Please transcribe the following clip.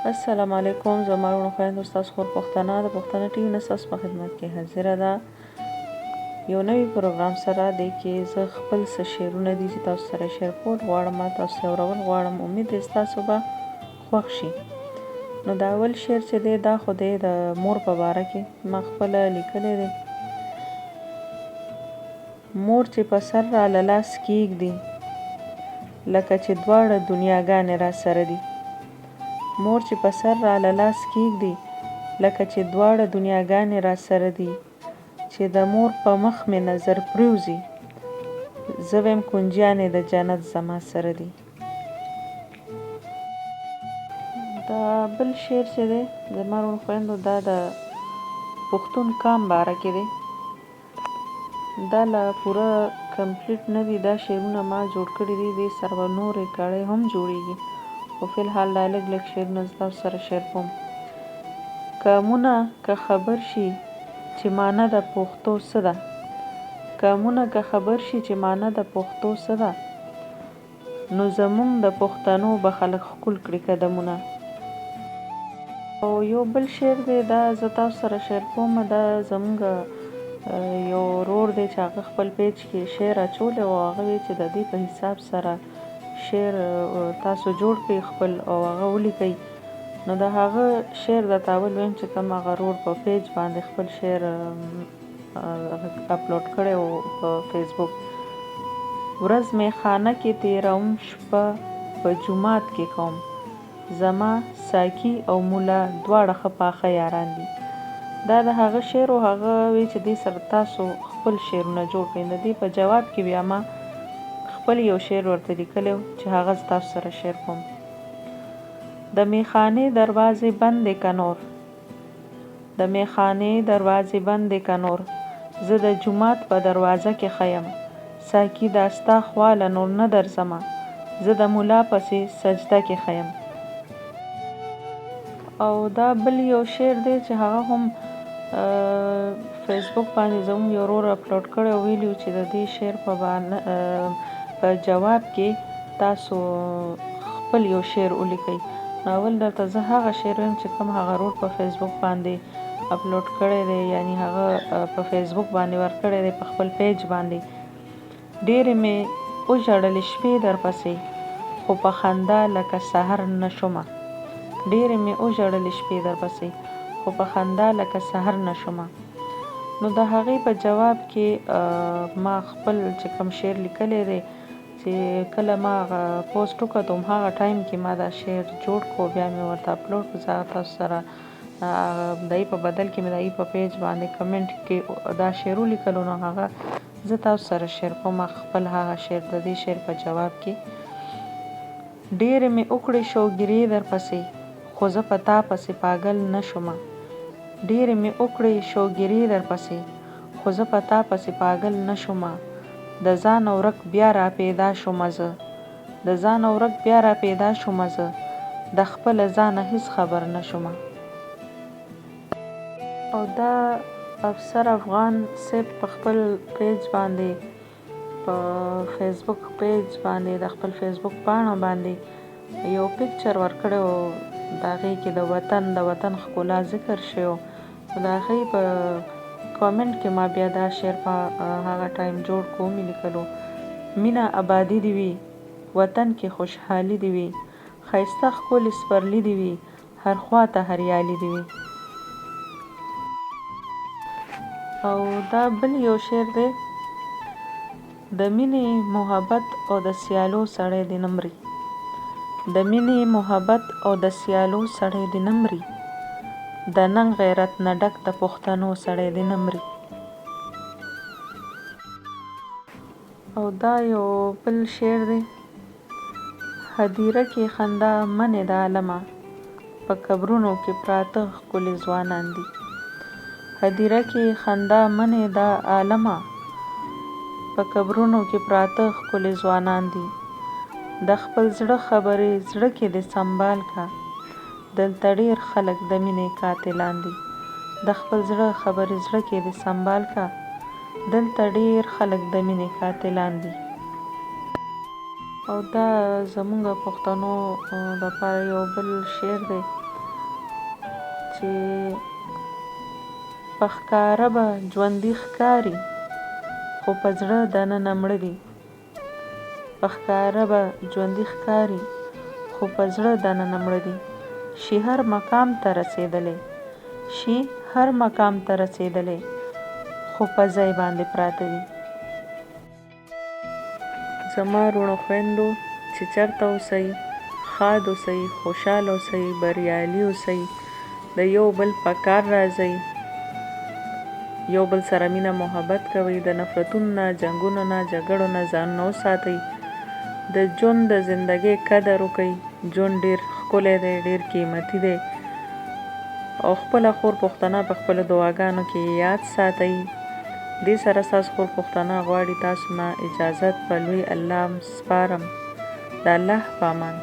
السلام علیکم زما وروڼو خویندو، ستاسو خور پښتنه د پښتنه ټي وي نه ستاسو په خدمت کې حاضره ده یو نوي پروګرام سره. دی کې زه خپل څه شعرونه دي چې تاسو سره شیر کول غواړم، تاسو یې اورول غواړم. امید دی ستاسو به خوښ شي. نو دا اول شعر چې دی دا خو دی د مور په باره کې ما خپله لیکلی دی. مور چې په سر راله لاس کیږدي لکه چې دواړه دنیاګانې راسره دي. مور چې په سر راله لاس کیږدي لکه چې دواړه دنیاګانې راسره دي. چې د مور په مخ مې نظر پریوځي زه ویم کونجیانې د جنت زما سره دي. دا بل شعر چې دی زما وروڼو خویندو دا د پښتون قام باره کې دی. دا لا پوره کمپلیټ نه دي، دا شعرونه ما جوړ کړي دي، دې سره به نورې کړۍ هم جوړیږي، خو فی الحال دا لږ لږ شعرونه زه تاسو سره شیر کوم. قامونه که خبر شي چې معنی د پښتو څه ده، قامونه که خبر شي چې معنی د پښتو څه ده، نو زمونږ د پښتنو به خلک ښکل کړي قدمونه. او یو بل شعر دی دا زه تاسو سره شیر کوم. دا زمونږ یو ورور دی چې هغه خپل پیج کې شعر اچولی او هغه وی چې د دې په حساب سره شعر تاسو جوړ کړئ خپل او هغه ولیکئ. نو د هغه شعر درته اول ویم چې کوم هغه ورور په پیج باندې خپل شعر اپلوډ کړی و په فیسبوک. ورځ مې خانه کې تیروم شپه په جومات کې کوم، زما ساقي او ملا دواړه ښه پاخه یاران دي. دا د هغه شعر و، هغه وی چې دې سره تاسو خپل شعرونه جوړ کړئ. د دې په جواب کې بیا ما خپل یو شعر ورته لیکلی و چې هغه زه تاسو سره شیر کوم. د میخانې دروازې بندې که نور، د میخانې دروازې بندې که نور، زه د جومات په دروازه کې ښه یم. ساقي دا ستا خوا له نور نه درځمه، زه د ملا پسې سجده کې ښه یم. او دا بل یو شعر دی چې هغه هم فیسبوک باندې زموږ یو ورور اپلوډ کړی او ویلي چې د دې شعر په په جواب کې تاسو خپل یو شعر ولیکئ. نو اول درته زه هغه شعر وایم چې کوم هغه ورور په فیسبوک باندې اپلوډ کړی دی، یعنی هغه په فیسبوک باندې ورکړی دی په خپل پیج باندې. ډېرې مې وژړلې شپې درپسې خو په خندا لکه سحر نه شومه. ډېرې مې وژړلې شپې درپسې خو په خندا لکه سحر نه شومه. نو د هغې په جواب کې ما خپل چې کوم شعر لیکلی دی چې کله ما هغه پوسټ وکتو هم هغه ټایم کې ما دا شعر جوړ کړو، بیا مې ورته اپلوډ کړو. زه هغه تاسو سره د هغې په بدل کې مې د هغې په پیج باندې کمنټ کې دا شعر ولیکلو، نو هغه زه تاسو سره شیر کوم خپل هغه شعر د دې شعر په جواب کې. ډېرې مې وکړې شوګیرې درپسې خو زه په تا پسې پاګل نه شومه. ډېرې مې وکړې شوګیرې درپسې خو زه په تا پسې پاګل نه شومه. د ځانه ورک بیا راپیدا شومه زه، د ځانه ورک بیا راپیدا شومه زه، د خپله ځانه هیڅ خبر نه شومه. او دا افسر افغان صیب په خپل پیج باندې په فیسبوک پیج باندې د خپل فیسبوک پاڼه باندې یو پکچر ورکړی و، د هغې کې د وطن د وطن ښکلا ذکر شوی و. نو د هغې په کامنټ کې ما بیا دا شعر په هغه ټایم جوړ کړو، ومې لیکلو: مینه ابادي دې وي، وطن کې خوشحالي دې وي، ښایسته ښکلې سپرلي دې وي، هر خوا ته هریالي دې وي. او دا بل یو شعر دی: د مینې محبت او د سیالو سړی دې نه مري، د مینې محبت او د سیالو سړی دې نه مري، د ننګ غیرت نه ډک د پښتنو سړی دې نه مري. او دا یو بل شعر دی: هدیره کې خندا منې د عالمه، په قبرونو کې پراته ښکلي ځوانان دي. هدیره کې خندا منې د عالمه، په قبرونو کې پراته ښکلي ځوانان دي. د خپل زړه خبرې زړه کې دې سمبال که، دلته ډېر خلک د مینې قاتلان دي. د خپل زړه خبرې زړه کې دې سمبال که، دلته ډېر خلک د مینې قاتلان دي. او دا زمونږ پښتنو دپاره یو بل شعر دی. چې په ښکاره به ژوندي ښکاري خو په زړه دننه مړه دي. په ښکاره به ژوندي ښکاري خو په زړه دننه مړه دي. شي هر مقام ته رسېدلی شي هر مقام ته رسېدلی خو په ځای باندې پراته دي. زما روڼو خویندو چې چرته اوسئ ښاد اوسئ خوشحاله اوسئ بریالي اوسئ د یو بل په کار راځئ یو بل سره مینه محبت کوئ د نفرتونو نه جنګونو نه جګړو نه ځانونه وساتئ د ژوند د زندګۍ قدر وکړئ ژوند ډیر ښکلی دی ډیر قیمتي دی او خپله خور پښتنه په خپلو دعاګانو کې یاد ساتئ دې سره ستاسو خور پښتنه غواړي تاسو نه اجازت په لوی الله سپارم د الله په امان.